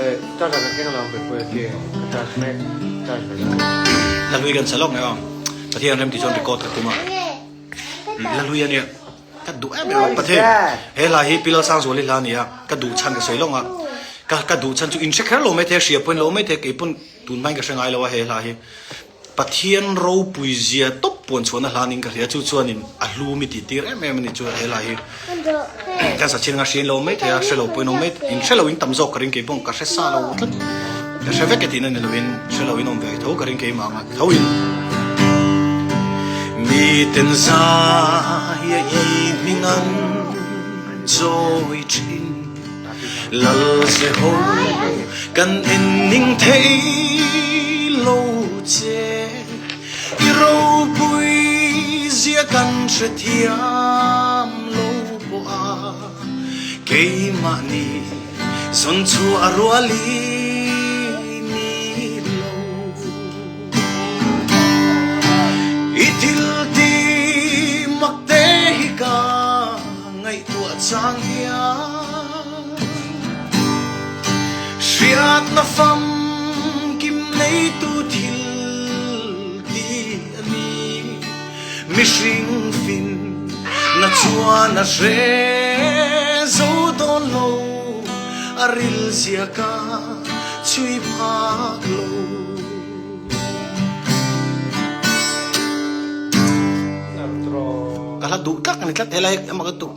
Charger ka keng lo ang pui pui ka charge mek charge ve lo. La hlui kan sa lawk mai aw. Pathian rem ti chuan record ka tum a. La hlui ania. Ka duh em em a Pathian. He hla hi Pi Lalsangzuali hla ania. Ka duh chhan ka sawi lawk a. Ka ka duh chhan chu in hre kher lo mai thei a, hria pawhin lo mai thei kei pawn tun hmain ka hre ngai lo a he hla hi. Pathian ropui zia tawp puan chhuahna hlan in ka hria chu chuanin a hlu mi tih tir em em a ni chu he lai hi kan sa chin anga hriain lo mai thei a hre lo pawhin awm mai in hre lo in tam zawk ka ring kei pawh ka hre sa lo tlat ka hre vek e tihna ni lo in hre lo in awm ve tho ka ring keimah anga tho in miten zai a i hming an chawi thin Lal ze ho kan en ning thei lo che I ropui zia kan hre thiam lo pawh a Keimahni zawn chhuah rual i ni lo I thil ti mak te hi ka Ngaihtuah chang hian hriatna famkim neitu thil ti a ni. Mihring fin na chuan a hre zo dawn lo, a ril zia ka chhui phak lo. Ka hla duh tak a ni tlat helai emaw ka duh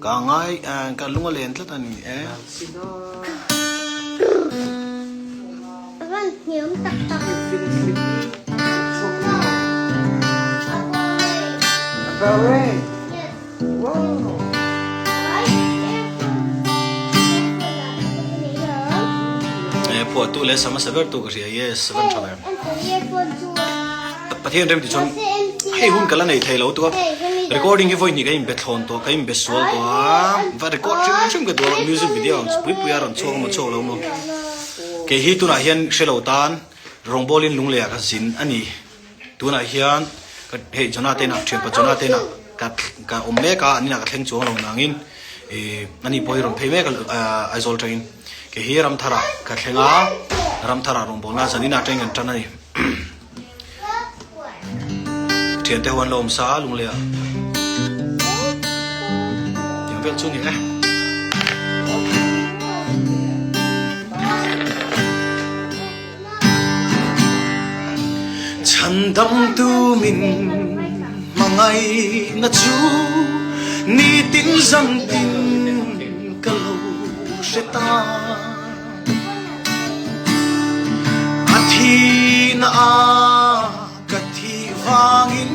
ka ngai ka lung a len tlat a ni e. Phuahtu leh sama saber tu ka hria yes van tha ber. Pathian rem ti chuan hei hun ka la nei thei lo tua recording hi vawi hnih ka inbe thlawn tawh ka inbe sual tawh a va record hrim hrim ka duh a music video ang pui pui a rawn chhuak emaw chhuak lo maw kei hi tunah hian hre lo tan rawngbawlin lungleiah ka zin a ni tunah hian ka hei Jonah te inah thianpa Jonah te inah ka ka awm mek a an inah ka thleng chuang lo nangin ih ani pawh hi rawn phei mek a Aizawl atangin kei hi Ramtharah ka thleng a Ramtharah rawngbawlna zanin atangin kan tan a ni. Thiante ho an lo awm sa a lunglei ah tiang vel chu ni e. Chhandamtu min hmangaihna chu nitin zantin ka lo hre ta. A thihna a ka thih vangin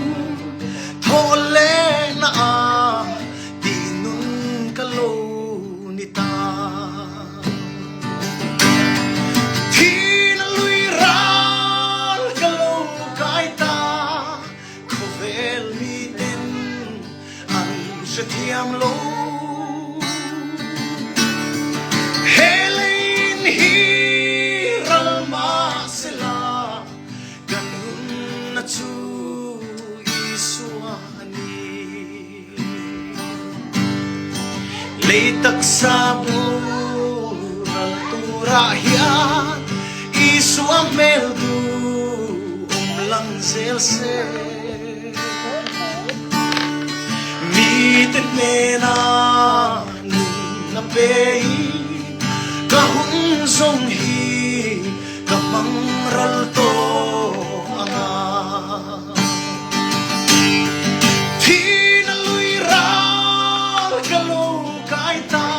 thawh lehna a tih nun ka lo ni ta. Thihna lui ral ka lo kai ta, khawvel miten An hrethiam lo. He lein hi ral mahsela kan nunna chu Isua a ni. Lei taksa boral turah hian Isua hmel duh awm lang zel se. Mite hnena nun a pe i ka hun zawng hi ka hmang ral tawh ang a. Thihna lui ral ka lo kai ta,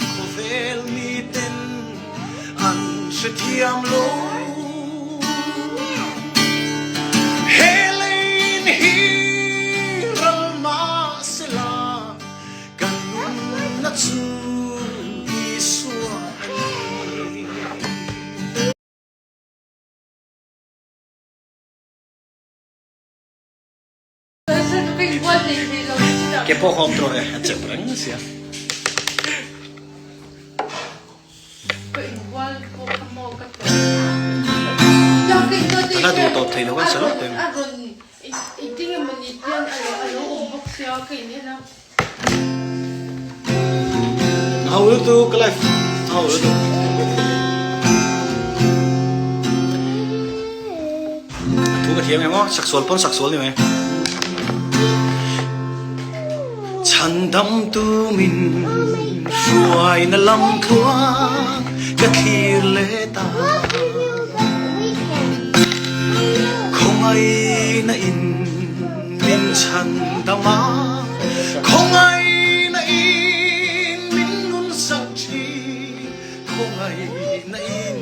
khawvel miten an hrethiam lo. He lein hi ral mahsela kan nunna chu Isua a ni. Ke pawh ka awm tawh e, a chep reng sia. Ka la duh tawp thei lo kan sa lawk em. Hau lutuk ka life hau lutuk. Hrethiam em aw, sak sual pawn sak sual ni mai. Chhandamtu min hruaina lam tluang ka thlir leh ta. Khawngaihna in min chhandam a, khawngaihna in min nun sak thin. Khawngaihna in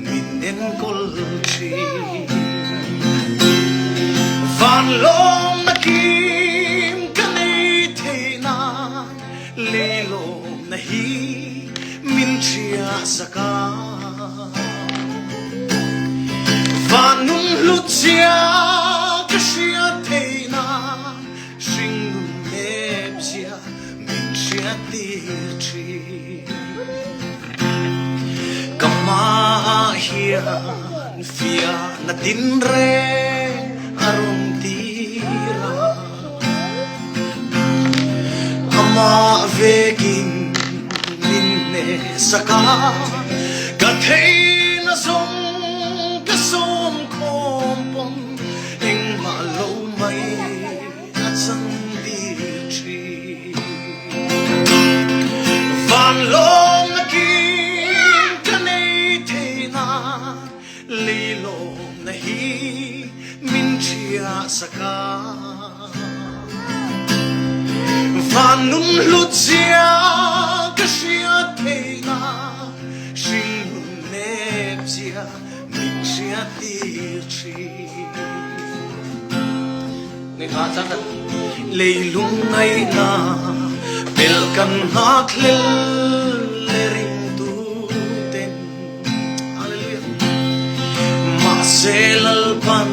min enkawl thin. Van lawmna kim ka nei theih nan lei lawmna hi min hria sak a. Van nun hlut zia ka hriat theih nan hringnun nep zia Min hriattir thin. Ka hmaah hian fiahna tinreng a rawn tir a, amah vekin min hnehsak a, ka theihna zawng ka sawm khawm pawn engmah lo mai. A cang dir ṭhin. Van lawm na kim ka nei thei na, lei lawm na hi min ṭhia sak a. Van nun hlut zia ka hriat thei na, hringnun nep zia min hriat tir ṭhin. Leilung ngaihna bel kan nghak hlel le ringtu ten. Hallelujah. Mahse Lalpan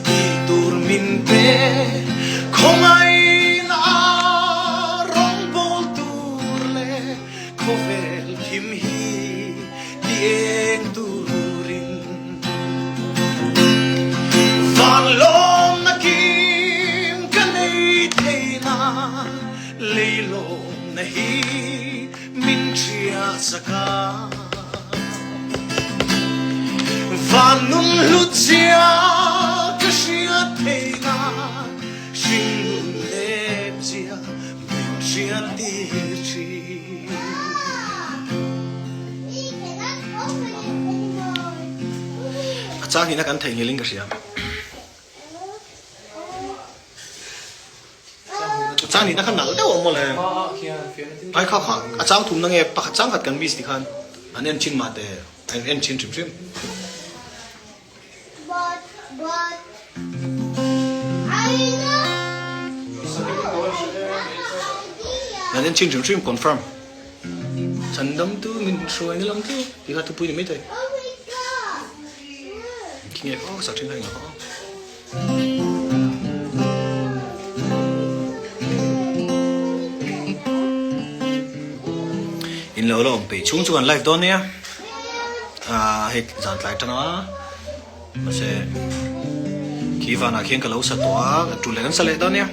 tih tur min pe, khawngaihna rawngbawl tur leh khawvel thim hi ti eng turin. Van lawmna kim ka nei thei na, lei lawmna hi min hria sak a. Van nun hlut zia ka hriat thei na, hringnun lep zia min hriat tir thin. A chang ina kan theihnghilh in ka hria. A chang nihna kha nalh deuh awm mawle. Ai kha kha a chang thumna nge pakhat chang khat kan miss ti khan an en thin mah teh an en thin hrim hrim. An en thin hrim hrim confirm. Chandamtu min hruaina lam chu ti kha thupui ni mai thei. Khi nge khaw sak thin kha engah khaw. In lo la awm peih chhung chu kan live dawn nia. Ah hei zan tlai tang a. Mahse khi vanah khian ka lo sa tawh a, tul leh kan sa leh dawn nia.